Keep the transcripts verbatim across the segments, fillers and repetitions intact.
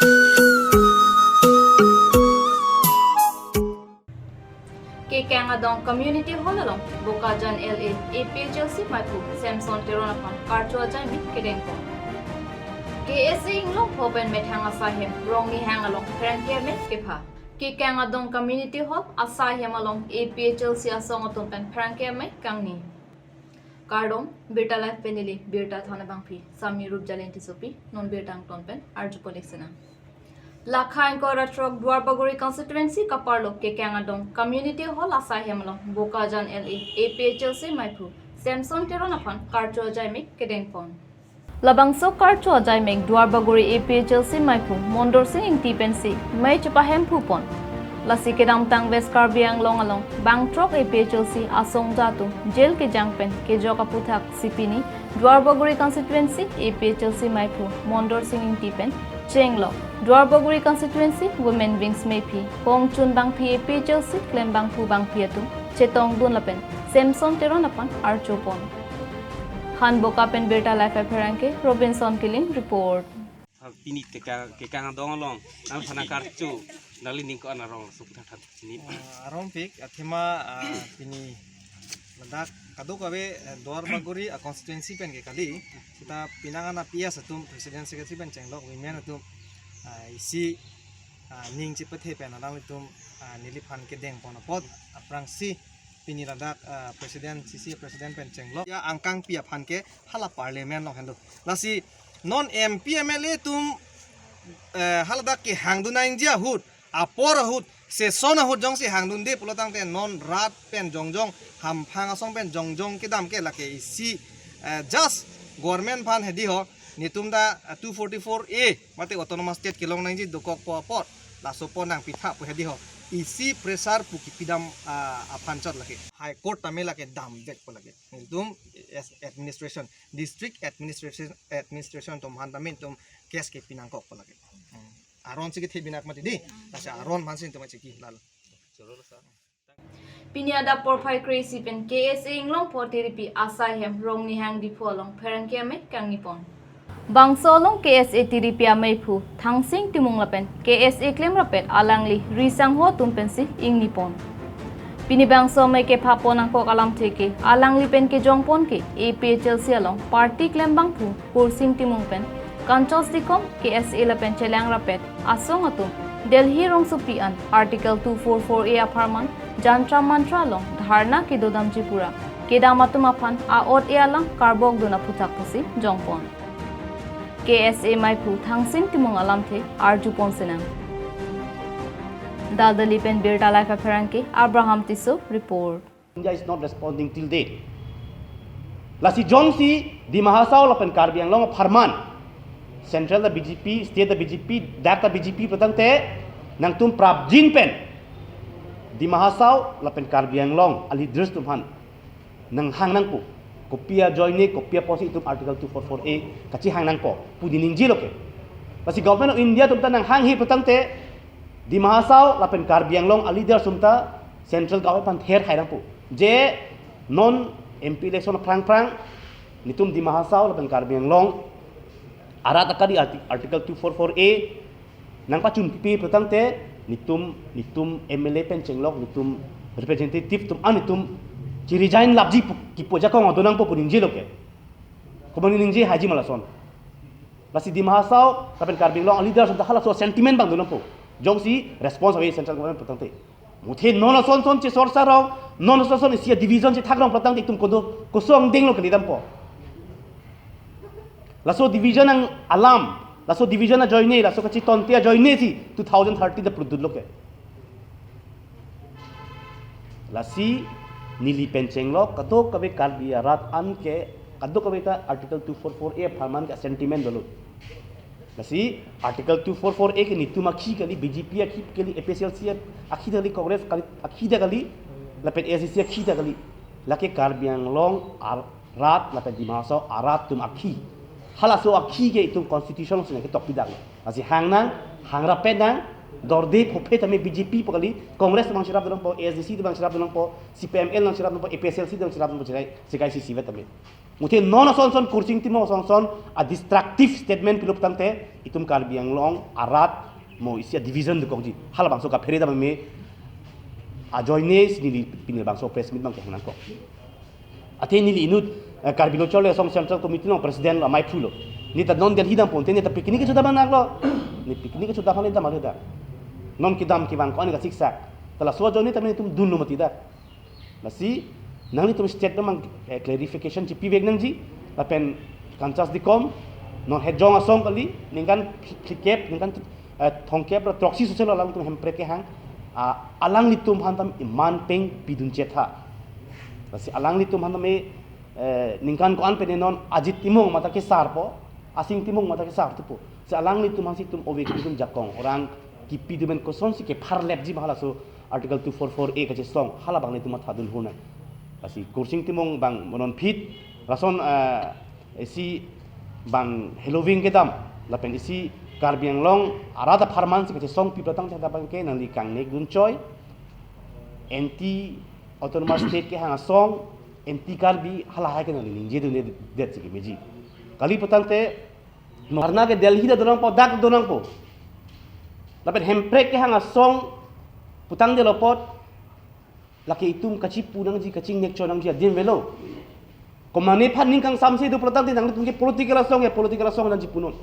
Kekeng Adong Community Hall along Bokajan L A A P H L C maiphu Samson Teron aphan karcho ajaimek kedengpon. K S A Inglongpho pen methang asaihem Rongnihang along pherangke amek kepha. Kekeng Adong Community Hall asaihem along A P H L C asong atum pen pherangke amek kangni. Kardom, Birta Live pen neli birta thana bangpi Sami Rupjalen Tissopi, non birta angton pen arju poleksinang. Lakha ingkoi ra throk Duarbagori constituency kaparlo Kekeng Adong Community Hall asaihem along Bokajan L A A P H L C maiphu Samson Teron aphan karcho ajaimek kedengpon. Labangso karcho ajaimek Duarbagori A P H L C maiphu Mondor Sing Ingti pensi mei chepahemphupon. Lasi kedamtang West Karbi Anglong along bangthrok A P H L C asong atum jail kejang pen kejok aputhaksi pini Duarbagori constituency A P H L C maiphu Mondor Sing Ingti pen chenglok Duarbagori constituency women wings mephi kongchun bangpi A P H L C klembangphu bangpi atum chetongdun lapen Samson Teron aphan archopon. Hanboka pen Birta Live apherangke Robinson Killing report. Pini Kekeng, Kekeng Adong along nangphan karcho, nangli ning ko-an arong suk thak thak ni. Ah, arongpik, athema, ah, pini ladak kadokave, eh, Duarbagori, ah, constituency pen ke kali, seta pinang ana P S atum, President Secretary pen chenglok women atum, ah, isi, ah, ning chepathe pen alanglitum, ah, neliphan kedengpon apot, aphrangsi pini ladak, ah, President, C C A President pen chenglok ya angkangpi aphan ke hala Parliament along henlo. Lasi non M P M L A atum, eh, haladak kehangdun nangji ahut, apor ahut, session ahut jongsi hangdunde pulotangte non rat pen jongjong, hamphang asong pen jongjong kedam ke lake isi, eh, just government aphan hedi ho, netum ta, eh, two forty-four A mate autonomous state kelong nangji dokokpo apot, laso po nangpitha pu hedi ho. Isi pressure pu kipidam, ah, aphan chot lake. High Court tame lake damvekpo lake. Netum as administration, district administration, administration atum aphan tame netum case kepi nangkokpo lake. Hmm. Aron si kethe binak mati di. Lasi aron aphansi netum cheki lalo. Pini adap porphai kre-isi pen K S A Inglongpho Tiripi asaihem Rongnihang Diphu along pherangke amek kangnipon. Bangso along K S A Tiripi ameiphu Thangsing Timung lapen K S A klemrapet alangli risangho atum pensi ingnipon. Pini bangso amei kephapon nangkok alamthe ke alangli pen kejongpon ke A P H L C along party klembangphu Kursing Timung pen Kanchos Tikom K S A lapen chelangrapet asong atum Delhi rongsopi an Article two four four A apharman Jantra Mantra along dharna kedodamji pura kedam atum aphan a-ot-e alam karbokdun aphuthak pusi jongpon. K S A meiphu Thangsing Timung alamthe arjupon sinang. Daldali pen Birta Live apherangke Abraham Tisso report. India is not responding till date. Lasi jongsi Dima Hasao lapen Karbi Anglong apharman, Central ta B J P, State ta B J P, dak ta B J P pulotangte nangtum prapjin pen Dima Hasao lapen Karbi Anglong a-leaders atum aphan nanghang nangpo. Kopi ajoine, kopi apotsi itum Article two four four A kachehang nangpo pu di ningjelo ke. Lasi Government of India atum ta nanghanghe pulotangte Dima Hasao lapen Karbi Anglong a-leaders atum ta Central Government aphan ther khai nangpo. Je non M P election aphrang aphrang netum Dima Hasao lapen Karbi Anglong arat akadi arti-, Article two four four A nangpachunpipe pulotangte netum, netum M L A pen chenglok, netum representative atum an netum chi-resign lapji pu, kipu ajakong do nangpo pu ningjelo ke. Komat ningje haiji ma lason. Lasi Dima Hasao lapen Karbi Anglong a-leaders atum ta halaso sentiment abang do nangpo. Jongsi response ave Central Government pulotangte. Muthe non ason son chesor sarong, non ason son isi a-division chethak rong pulotangte itum kodo kosong denglo kali dampo. Laso division ang alam, laso division ajoine, laso kachetonte ajoine si two thousand thirty ta prudut lo ke. Lasi neli pen chenglok kadokave Karbi arat an ke kadokave ta Article two four four A apharman ke sentiment dolo. Lasi Article two four four A ke netum akhi kali, B J P akhi kali, A P H L C akhi kali, Congress kali, akhi ta kali, lapen A I C C akhi ta kali. Lake Karbi Anglong arat lapen Dima Hasao arat atum akhi. Halaso akhi ke itum constitution alongsi nangketokpidaklo. Lasi hang nang, hangrap nang, dorde phophe tame B J P pu kali, Congress abang cherap do nangpo, A S D C abang cherap do nangpo, C P I M L abang cherap nangpo, A P H L C abang cherap nangpo, jekai, jekai si sivet tame. Muthe non ason son, Kursing Timung ason son a destructive statement pilo putangte itum Karbi Anglong arat mo isi a division dokokji. Halabangso kaphere dam me ajoine si neli pini labangso press meet abang kehang nangkok. Athe neli inut, eh, Karbi Lo Chole Asong Central Committee along president lo, amei phrulo. Neta non Delhi dampo, te neta picnic kecho dam nanglo. Ne picnic kecho dam hale dam hale dam. Non kedam kevang ko-an kasiksak. Ta laso ajoine tame netum dunlo mati dak. Lasi nanglitum state abang, eh, clarification chipivek nangji, lapen kanchas dikom, non hejong asong kali, ningkan phlikep, ningkan, eh, thomkep ra throksi soselo alangtum Hemprek kehang, ah, alanglitum aphan tame iman peng pidun chetha. Lasi alanglitum aphan tame, eh, ningkan ko-an pen non Ajit Timung mate kesarpo, Asing Timung mate kesar thupo. Si alanglitum aphansi itum ove itum jakong, orang kipi dumen kosonsi kepharlepji ma halaso Article two four four A kachesong, halabang nelitum mathadun hunang. Lasi Kursing Timung abang mo non phit, lason, eh, isi abang heloving kedam, lapen isi Karbi Anglong arat apharman si kachesong pi putangte abang ke nangli kangnek dunchoi, anti autonomous state kehang asong, anti Karbi halahai ke nangli ningje dundedet si kemeji. Kali putangte, dharna ke Delhi ta do nangpo, dak do nangpo. Lapen Hemprek kehang asong putangdetlo apot, lake itum kachipu nangji, kachingnek cho nangji adim avelo. Komane aphan ning kangsamse do putangte nanglitum ke political asong ya, political asong nangji punon.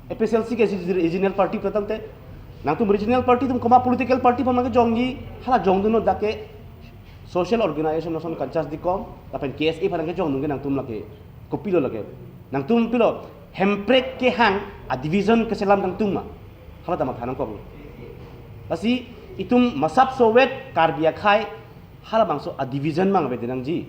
A P H L C ke regional party putangte, nangtum regional party atum komat political party aphan mangke jongji, hala jongdunnon dak ke social organization ason kanchas dikom, lapen K S A aphan kejongdun ke nangtum lake, kopilo lake. Nangtum pilo, Hemprek kehang a division keselam nangtum ma. Hala ta matha nangkok. Lasi itum masap sowet Karbi akhei, halabangso a division abang avedet nangji.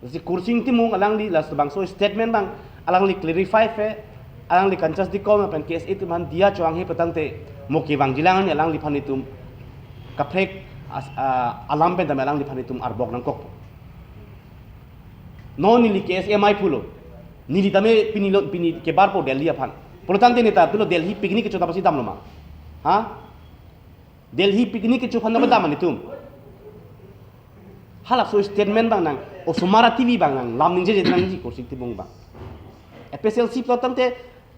Lasi Kursing Timung alangli laso bangso statement abang, alangli clarify pe, alangli kanchas dikom lapen K S A atum aphan diya choang he putangte, mo kevangjilang ani alangliphan itum kaprek as-, ah, alam pen tame alangliphan itum arbok nangkokpo. Non neli K S A amei phrulo. Neli tame pini lo, pini kebarpo Delhi aphan. Pulotangte neta pilo Delhi picnic kecho ta pasi damlo ma. Ha? Delhi picnic kecho aphan ta dam ma nelitum. Halaso statement abang nang, osomar a T V abang nang, lam ningjeje nangji Kursing Timung abang. A P H L C pulotangte,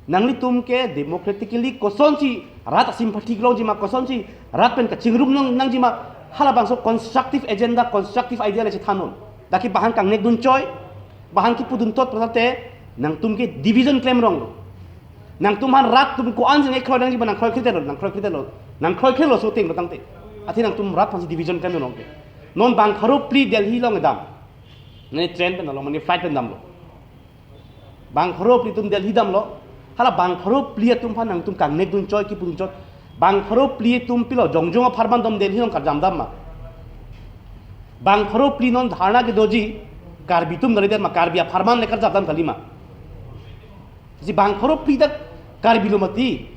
nanglitum ke democratically kosonsi rat a sympathy kelongji ma, kosonsi rat pen kachingrum nang, nangji ma, halabangso constructive agenda, constructive idea le chethannon. Dak ke bahang kangnek dunchoi, bahang kipu dunthot putangte, nangtum ke division klemrong. Nangtum aphan rat atum ko-an si nangkroidetji ma, nangkroikredetlo, nangkroikredetlo, nangkroikredetlo so ting putangte. Athe nangtum rat aphansi division klemrong ke. Non bang pharo phli Delhi along dam. Mane train pen damlo, mane flight pen damlo. Bang pharo phli atum Delhi damlo. Hala bang pharo phli atum aphan nangtum kangnek dunchoi, kipu dunchoi. Bang pharo phli atum pilo jongjong apharman dom Delhi along karjam dam ma. Bang pharo phli non dharna kedoji Karbi atum kalidet ma, Karbi apharman le karjam dam kali ma. Si bang pharo phli dak Karbi lo mati.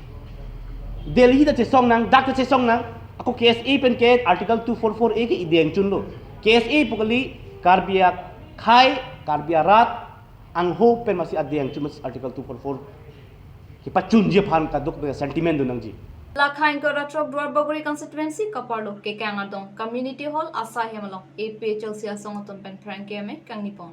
Delhi ta chesong nang, dak ta chesong nang. Ako K S A pen ke Article two four four A ke ideng chunlo. K S A pu kali Karbi akhei, Karbi arat angho pen masi adeng chun masi Article two four four kepachunji aphan kaduk sentiment do nangji. Lakhain kora throk Duarbagori constituency kaparlo kekang adong community hall asai hem along A P H L C asong atum pen pherangke amei kangni pon.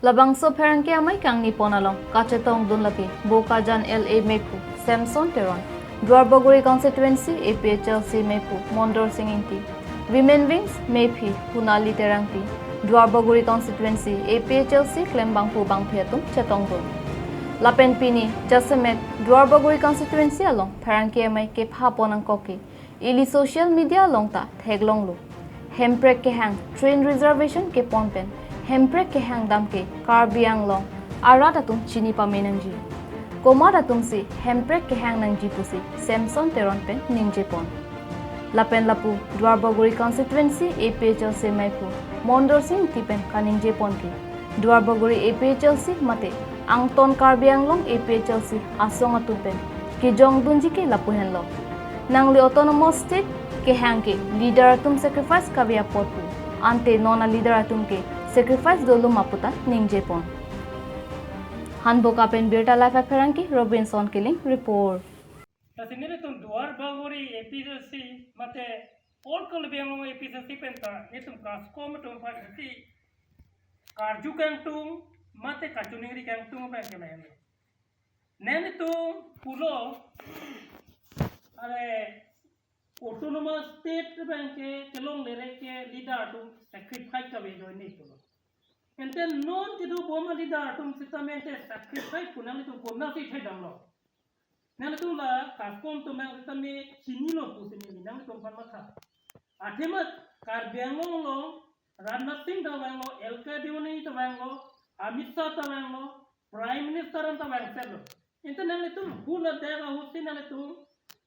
Labangso pherangke amei kangni pon along kachetongdun lake Bokajan L A meiphu Samson Teron, Duarbagori constituency A P H L C meiphu Mondor Sing Ingti, Women Wings meiphi Hunali Terangpi, Duarbagori constituency A P H L C klembangphu bangphi atum chetongdun. Lapen pini jasemet Duarbagori constituency along pherangke amei kepha pon nangkok ke ili social media along ta theklonglo. Hemprek kehang train reservation kepon pen Hemprek kehang dam ke Karbi Anglong arat atum chini pame nangji. Komat atumsi Hemprek kehang nangji pusi Samson Teron pen ningje pon. Lapen lapu Duarbagori constituency A P H L C meiphu Mondor Sing Ingti pen kaningje pon ke Duarbagori A P H L C mate Angton Karbi Anglong A P H L C asong atum pen kejongdunji ke lapu henlo. Nangli autonomous state kehang ke leader atum sacrifice kave apot pu. Ante non a leader atum ke sacrifice dolo ma puta ningje pon. Hanboka pen Birta Live apherangke Robinson Killing report. Lasi nelitum Duarbagori A P H L C mate all Karbi Anglong A P H L C pen ta nelitum KASCOM atum aphan isi karju kangtung mate kachiningri kangtung abang ke lahenlo. Nanglitum pulo, are, autonomous state abang ke kelongle re ke leader atum sacrifice kave joine pulo. Ante non kedobom aleader atum sitame ante sacrifice pu nanglitum konatsi thedamlo? Nanglitum la CASCOM atum abang sitame chinilo pusi neli nanglitum aphan matha. Athema Karbi Anglong along Rajnath Singh ta vanglo, L K Advani ta vanglo, Amit Shah ta vanglo, Prime Minister anta vangsetlo. Ante nanglitum hula dak ahutsi nanglitum,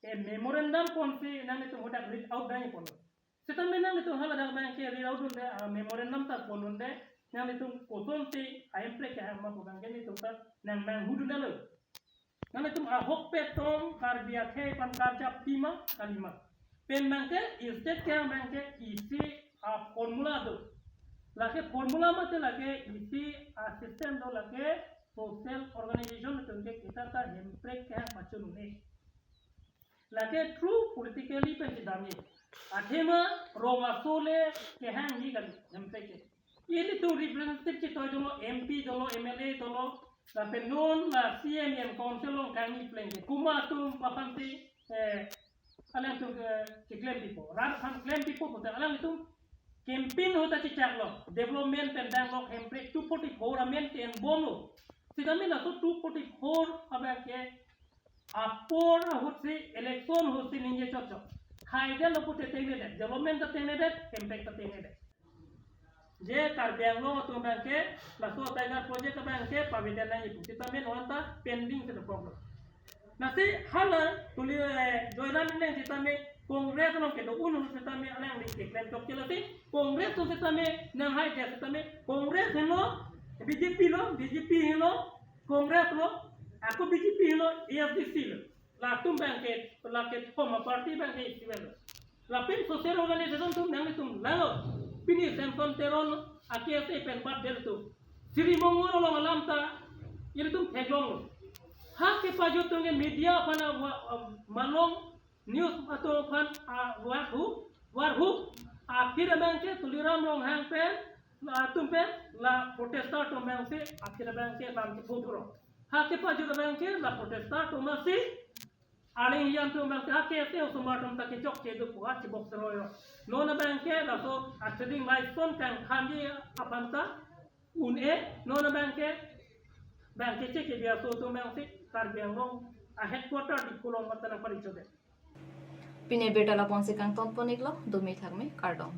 eh, memorandum ponsi nanglitum hadak read out dai ponlo. Sitame nanglitum hala dak abang ke read out dunde, ah, memorandum ta pondunde, nanglitum kosonsi ahemprek kehang ma pu abang ke nelitum ta nang nang hudundelo. Nanglitum ahokpet tong Karbi akhei aphan karjap pima kalima. Pen abang ke state kehang abang ke isi a-formula do. Lake formula mate lake isi a-system do, lake social organization atum ke kita ta hemprek kehang pachun un-e. Lake through politically pen kedamji. Athema rong aso le kehangji kali hemprek ke. Ilitum representative chitoi dolo, M P dolo, M L A dolo, lapen non la C M M council along kangni pleng ke. Komat atum aphansi, eh, alangtum, eh, keklem pipo. Rat aphan klem pipo pute alangtum campaign ahut ta chechaklo. Development pen danglok hemprek two forty-four amen ke enbomlo. Sitame laso two forty-four abang ke apor ahutsi election ahutsi ningje chotchot. Khaidetlo pute tengnedet, development ta tengnedet, hemprek ta tengnedet. Je Karbi Anglong atum abang ke, laso Tiger Project abang ke, pavedet nangji pu. Sitame non ta pending si dokoklo. Lasi hala tuli, eh, Joyram Engleng sitame Congress along kedo un sitame alangli keklem chokche lasi Congress atum sitame nanghaidet sitame Congress helo, B J P lo, B J P helo, Congress lo, ako B J P helo, A S D C lo. Latum abang ke, lake form a-party abang ke isi avelo. Lapen social organization atum nanglitum langlo. Pini Samson Teron a-case pen batdet atum. Sri Mongur along alam ta ilitum theklonglo. Ha kepajut atum ke media aphan a wa-, a malong news atum aphan a warhu, warhu. Aphi abang ke Tuliram Ronghang pen, latum pen, la protester atum abang si, aphi abang ke lam kepu thuro. Ha kepajut abang ke, la protester atum si, aling yan atum abang si, ha ke se osomar atum ta kechokche do pu ha chibok seroi ro. Non abang ke, laso a-trading license kangkhamji aphan ta un-e, non abang ke, abang ke che kebi aso atum abang si, Karbi Anglong a-headquarter Diphu along mate nangparichodet. Pini abirta lapu-ansi kangton pon-iklo, dumi thakme, kardom.